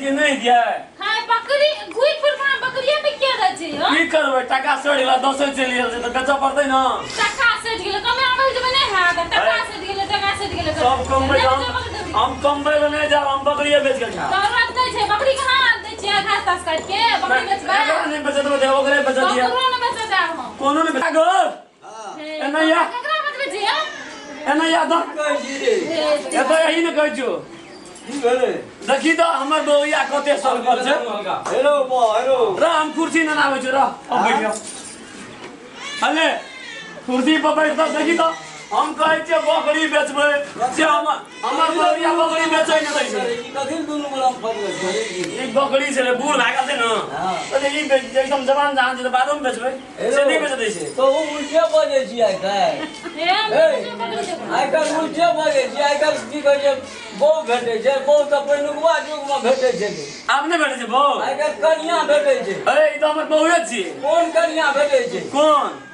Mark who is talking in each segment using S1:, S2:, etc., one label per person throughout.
S1: कि नहीं दिए?
S2: हाय बकरी घुइ फिर कहां बकरिया पे के रहै छै हो?
S1: की करबै टका सड़ गेला 10 चलि गेल छै त बेचऽ पड़तै न।
S2: टका सड़ गेलै कमे आबै जेबै नै हां टका सड़ गेलै टका सड़ गेलै।
S1: सब कमबै हम कमबै ल नै जाब हम बकरिये बेच के खाब।
S2: तोरा दै छै बकरी कहां दै छै घास तास काट के बकरी बेचबै?
S1: एकरा नै बेचत देब ओकरे बेचत दिया।
S2: ककरो नै बेचत देब हम।
S1: कोनो नै बेच गो।
S3: हां
S1: एना या
S2: ककरा बेचबै छी हो?
S1: एना या द
S3: कहै छी रे
S1: एतऽ यही ने कहै छियौ।
S3: की भेलै?
S1: देखी तऽ हमर बौआ कते सरकल छै।
S3: हेलो बा हेलो
S1: रह हम कुर्सी न आबै छी रह अब बैठ जाओ। हले कुर्सी पर बैठ तऽ देखी तऽ हम कहै छियै बकरी बेचबै से हमर बौआ बकरी बेचै नै दै छै।
S3: ई कथी दुनू गोला फटल छै?
S1: ई बकरी छलै बूढ़ भए गेल छै न तऽ ई एकदम जवान जहान छै तऽ बादोमे बेचबै से नहि बेच दै छै।
S3: तो ओ उल्टे बजै छी आइ काल्हि। आइ काल्हि उल्टे बजै छी। आइ काल्हि की कहै छै बहु भेटै छै बहु तऽ पहिलुकवा युगमे भेटै छै।
S1: आब नहि भेटै छै बहु।
S3: आइ काल्हि कनिया भेटै छै।
S1: अरे ई तऽ हमर बहुए छियै।
S3: कोन कनिया भेटै छै?
S1: कोन?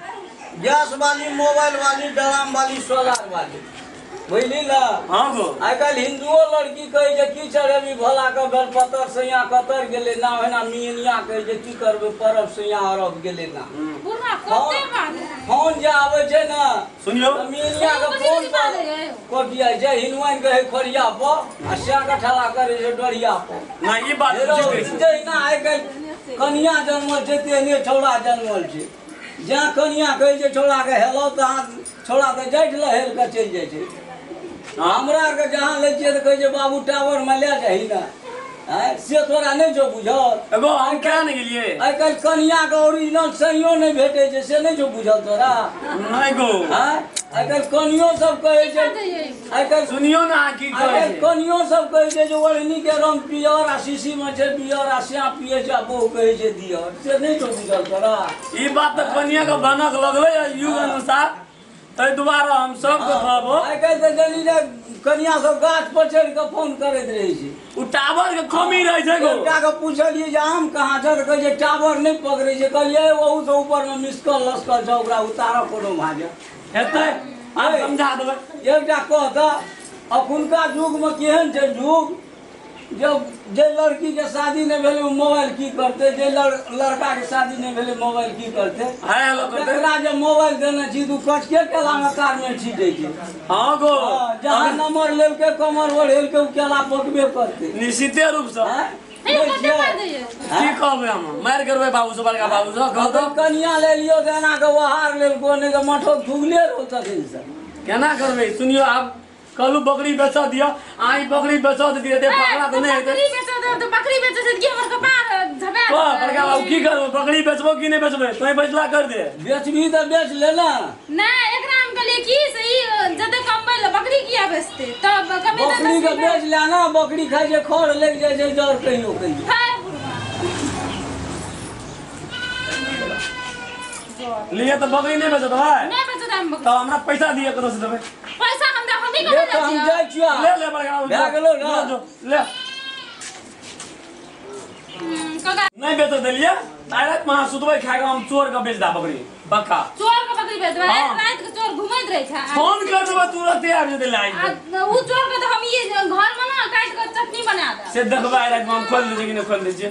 S3: गैस वाली मोबाइल वाली ड्राम वाली सोलार वाली बुझली ना?
S1: हाँ गो।
S3: आइ काल्हि हिंदुओ लड़की कहै छै की चढ़ेबी भोला के बेलपतर सैया कतर गेलै ना ओहिना मियनिया कहै छै की करबै परब सैया अरब गेलै ना।
S2: बुढ़वा कते बाजै
S3: फोन जे आबै छै ना
S1: सुनियौ
S3: मियनिया के फोन पर कोटिया छै हिनवाइन कहै खोरिया पर आ स्या के ठला करै छै डोरिया पर।
S1: ना ई बात ठीक कहै छै।
S3: जहिना आइ काल्हि कनिया जनमल छै तेहने छौड़ा जनमल छै। जहाँ कनिया कहै छै छौड़ा के हेलो तहाँ छौड़ा तऽ जाइत लए हेल कऽ चलि जाइ छै। हमरा आरके जहाँ लै छियै तऽ कहै छै बाबू टावरमे लए जाही ने आँय से तोरा नहि छौ बुझल?
S1: एगो हम केना नहि गेलियै?
S3: आइ काल्हि कनियाके ओरिजिनल सहियो नहि भेटै छै से नहि छौ बुझल तोरा?
S1: नहि गो।
S3: आँय आइ काल्हि कनियो सब कहै छै आइ काल्हि
S1: सुनियो ने अहाँ की कहै छै।
S3: कनियो सब कहै छै जे ओढ़नी के रंग पियर आ शीशी मे छै बियर आ स्या पियै छै आ बहु कहै छै दियर से नहि छौ बुझल तोरा?
S1: ई बात तऽ कनिया के भनक लगलै युग अनुसार ताहि दुआरे हम सबके कहबो।
S3: आइ काल्हि तऽ जानी जे कनिया सब गाछ पर चढ़ि कऽ फोन करैत रहै छै।
S1: ओ टावर के कमी रहै छै गो।
S3: एकटा के पुछलियै जे आम कहाँ छै तऽ कहै छै टावर नहि पकड़ै छै। कहलियै ओहू से ऊपर मे मिसकल लसकल छै ओकरा उतारऽ कोनो भाजे
S1: हेतै आब समझा देबै।
S3: एकटा कह तऽ अखुनका युगमे केहन छै युग जे जे लड़की के शादी नहि भेलै ओ मोबाइल की करतै जे लड़का के शादी नहि भेलै मोबाइल की करतै?
S1: हाय हेलो करतै।
S3: एकरा जे मोबाइल देने छी तू कचके केलामे कारमे छीटै छै।
S1: हाँ गो।
S3: जहाँ नंबर लेलकै कमर ओढ़ेलकै ओ केला पकबे करतै
S1: निश्चिते रूपसँ। की कहबै हम मारि करबै बाबू से बड़का बाबू से कह
S3: तऽ कनिया ले लियौ तऽ एना के ओहार लेलको नहि तऽ मठो थुगले रहौ तखन से।
S1: केना करबै? सुनियौ आब कहलू बकरी बेचऽ दिअ अहाँ ई बकरी बेचऽ दिअ ते पकड़ा तऽ नहि हेतै।
S2: बकरी बेचऽ दे तऽ बकरी बेचऽ से की हमर कपार झबा
S1: कह बड़का बाबू की करबै बकरी बेचबो कि नहि बेचबै तों फैसला कर दे।
S3: बेचबी तऽ बेच ले ना।
S2: नहि एकरा हम कहलियै की से ई जते कमबै ले बकरी किया बेचतै तब कमेतै।
S3: बकरी के बेच ले ना बकरी खाइ छै खड़ लागि जाइ छै जर कहियो कहियो।
S1: लिए तऽ बकरी नहि बेचत भाई?
S2: नहि बेचत हम बकरी।
S1: तऽ हमरा पैसा दिअ कतऽ से देबै?
S2: पैसा हम दे हमही कतऽ
S3: जाइ हम जाइ छियै।
S1: ले ले बड़का बाबू
S3: भए गेलौ ना
S1: ले। नहि बेचऽ देलियै आइ रातिमे अहाँ सुतबै खाए कऽ हम चोर के बेच दा बकरी पक्का।
S2: चोर के बकरी बेचबै? राति के चोर घुमैत रहै छै।
S1: फोन कर देबै तुरते आबि जेतै लाइन।
S2: ओ चोर के तऽ हम ई घर मे ना काटि कऽ चटनी बना देब।
S1: से देखबै आइ रातिमे हम खोलि दै छियै कि नहि खोलि दै छियै।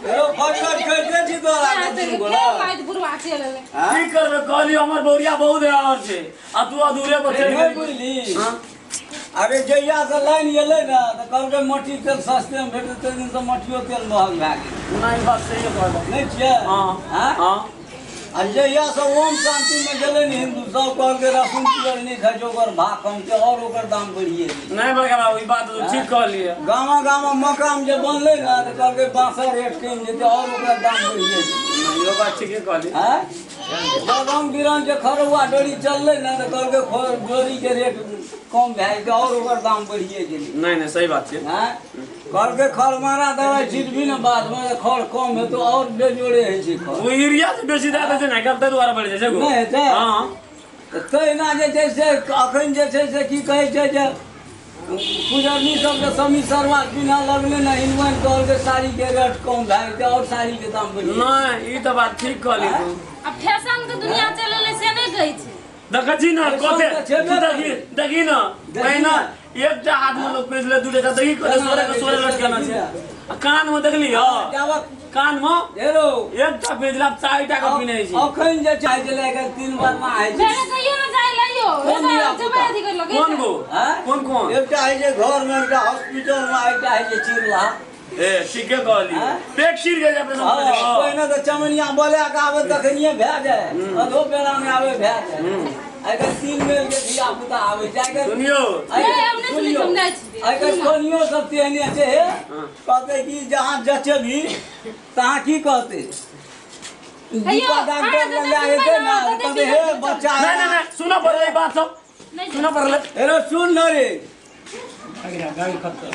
S3: हेलो फटफट करिते छी तोरा दुनू गोला।
S2: बुढ़वा चलि एलै।
S1: की करबै कहलियै हमर बौरिया बहुत और छै आ तू अधूरे पर चलि
S3: गेली। बुझली? अरे जहिया से लाइन एलै ने तऽ कहलकै मट्टी तेल सस्ते मे भेटतै ताहि दिन से मट्टियो तेल महग भए गेलै।
S1: नहि बात सही कहलौ।
S3: नहि छियै?
S1: हाँ हाँ।
S3: आ जहिया से ओम शांति मे गेलै ने हिन्दू सब कहलकै रसून पियर नहि खाइ छै ओकर भाव कम छै और ओकर दाम बढ़िए गेलै।
S1: नहि बड़का बाबू ई बात ठीक कहलियै।
S3: गामा गामा मकान जे बनलै ने तऽ कहलकै बाँसक रेट कमि जेतै और ओकर दाम बढ़िए गेलै।
S1: इहो बात ठीके कहलियै।
S3: आँय रंग बिरंग के खरौआ डोरी चललै ने तऽ कहलकै डोरी के रेट कम भए जेतै और ओकर दाम बढ़िए गेलै।
S1: नहि नहि सही बात छै।
S3: आँय कहलकै खरमारा दवाइ छिटबी ने बादमे तऽ खर कम हेतौ और बेजोड़े होइ छै खर।
S1: ओ यूरिया से बेसी दए दै छै ने ताहि दुआरे बढ़ि जाइ छै।
S3: नहि हेतै?
S1: हाँ।
S3: तऽ तहिना जे छै से अखन जे छै से की कहै छै जे पुजरनी सबके समी सरवा पिन्हऽ लगलै ने हिनवन कहलकै साड़ी के रेट कम भए जेतै और साड़ी के दाम बढ़ि गेलै।
S1: नहि ई तऽ बात ठीक कहली तू।
S2: आ फैशन के दुनिया चललै से नहि कहै छै।
S1: देखै छी ने कते देखी देखी ने पहिने एकटा हाथ में लोग पेज ले दूटा देखी कते सोरे के सोरे लटकेना छै आ कान में देखली ह कान में
S3: हेरो
S1: एकटा पेजला चारिटा के पिनै छै
S3: अखन जे चाय जे लए के तीन बार में आइ छै
S2: भेड़ा कहियो ना जाय लइयो जबै अथी कर लगे
S1: कोन गो कोन कोन
S3: एकटा है जे घर में एकटा हॉस्पिटल में एकटा है जे चिरला
S1: ए ठीके कहली पेट चीर गेल अपने सब
S3: पहिने तऽ चमनिया बोला के आबे तखनिए भए जाए अधो बेरा में आबे भए जाए आइ काल्हि तीन बेर के धिया पुता आबै छै आइ
S1: सुनियो
S3: काल्हि आइ काल्हि कनियो सब तेहने छै हे कहते कि जहाँ जचेबी तहाँ की कहते दीपा डॉक्टर लग जेतै ने कहते हे बच्चा
S1: नहीं नहीं नहीं सुना पड़लै बात सब सुना पड़लै
S3: हेरो सुन न रे
S4: गाड़ी खत्म।